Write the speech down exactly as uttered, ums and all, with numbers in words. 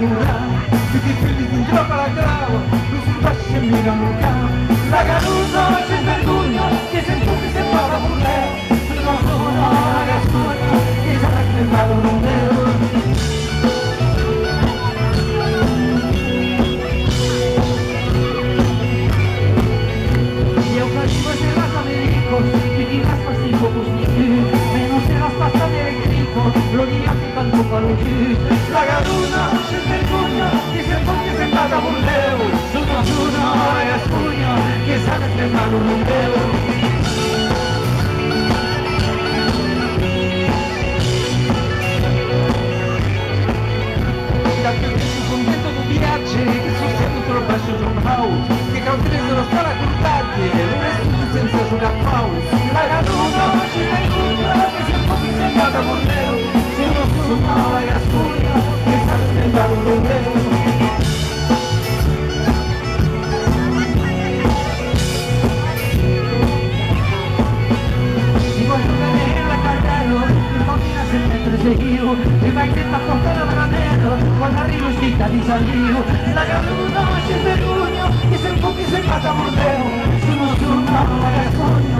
Piquet feliç un dròp a la grava, lo silvatge mira lo can. La Garona, sens vergonha, que s'enfòca e se'n va a Bornèu. Una zòna a la Gasconha, que s'arrèsta en bas d'un rondèu. Ieu qu'arribe de las Americas, que diràs pas si fòcus ningú, mès non seràs pas tan electrica, lo diable tanpauc a lo just. La Garona, sens vergonha, que s'enfòca e se'n va a Bornèu. Una zòna a la Gasconha, que s'arrèsta en bas d'un rondèu. Dab que son contenta deu viatge, que son sempre tròp baishas o naut, que cau créser l'estar a cortatge, lo resto sense jogar paus. La Garona, que s'enfòca e se'n va a Bornèu, una zòna a la Gasconha, que s'arrèsta en bas d'un rondèu. Si vòs lo veire en la caldèra, tu caminas cent mètres de hiu, e vai te t'aportar la branèra, quan arribes que t'adís adiu. La Garona, sens vergonha, que s'enfòca e se'n va a Bornèu, una zòna a la Gasconha,